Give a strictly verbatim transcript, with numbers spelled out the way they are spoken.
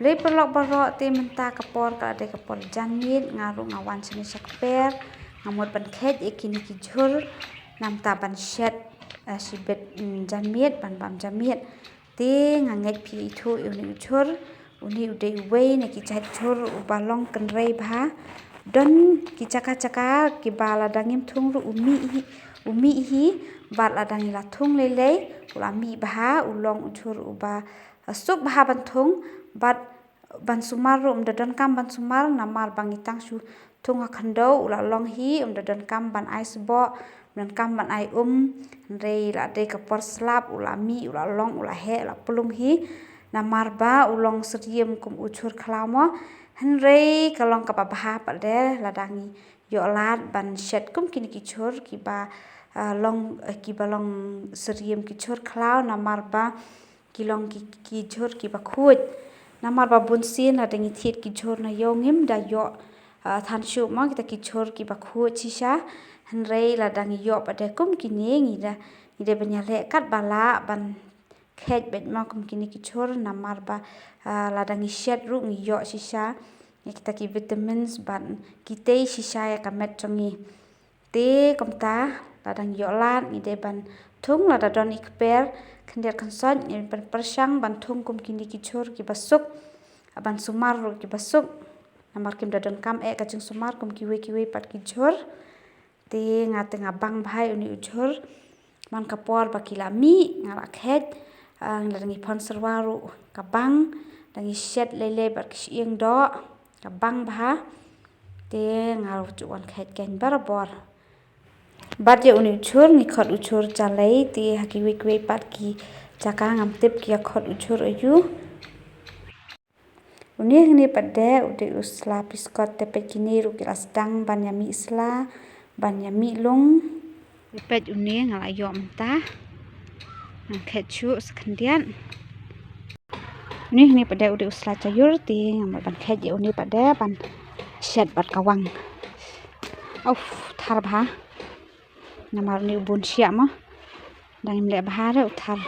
Blei paralok baroh, te mynta ka por ka la dei ka por janmiet, nga ruh nga wan shane sha kper, nga mut ban kheit ïa kine ki jhur, namar ban shet, eh, shibit, mm, janmiet, ban bam janmiet. Te nga ngeit phi ithuh ïa une u jhur, une u dei uwei na ki jait jhur uba long kynrei bha. Don ki jaka jaka kiba lada ngim thung ruh u mih hi, u mih hi, bad lada ngi la thung lei lei, u la mih bha, u long u jhur uba, eh, suk bha ban thung, bad ban sumar ruh ym da donkam ban sumar, namar ba ngi tang shu thung ha khyndew, u la long hi, ym da donkam ban ai sboh, ym donkam ban ai um, hynrei la dei ka por slap, u la mih, u la long, u la heh, u la plung hi, namar ba u long syriem kum u jhur khlaw mo, hynrei ka long kaba bha pat de, lada ngi ïoh lad ban shet kum kine ki jhur kiba, ah, long, eh, kiba long syriem ki jhur khlaw, namar ba ki long ki, ki jhur kiba khuid. Namar ba bun sien lada ngi thied ki jhur na ïew ngim da ïoh, ah, than shuh mo kita ki jhur kiba khuid shisha. Hynrei lada ngi ïoh pat de kum kine ngi da, ngi dei ban ïaleh katba lah ban kheit beit mo kum kine ki jhur, namar ba, ah, lada ngi shet ruh ngi ïoh shisha ïa kita ki vitamins bad ki tei shisha ïa ka met jong ngi. Te kumta, lada ngi ïoh lad, ngi dei ban thung, lada don i kper khyndiat khynsoit, ngi dei ban pyrshang ban thung kum kine ki jhur kiba suk, ban sumar ruh kiba suk. Namar kim da donkam eh ka jingsumar kum kiwei kiwei pat ki jhur. Te nga te nga bang bha ïa une u jhur. Man ka por ba ki la mih, nga la kheit, ah, lada ngi phong syrwa ruh ka bang, da ngi shet lei lei bad ka shyieng doh, ka bang bha. Te nga ruh ju wan kheit keiñ barabor. Bad ïa une u jhur, ngi khot u jhur jalei, te ha kiwei kiwei pat ki jaka ngam tip ki ïa khot u jhur aïu. Une hangne pat de, u dei u sla piskot, te peit kine ruh ki la sdang ban ïa mih sla, ban ïa mih lung. Te peit une nga la ïoh mynta. Nga kheit shuh sa khyndiat. Une hangne pat de u dei u sla jaiur, te nga mut ban kheit ïa une pat de, ban shet bad ka wang. Uf, thar bha. Namar une u bun shiah mo. Dang im leh bha re u thar.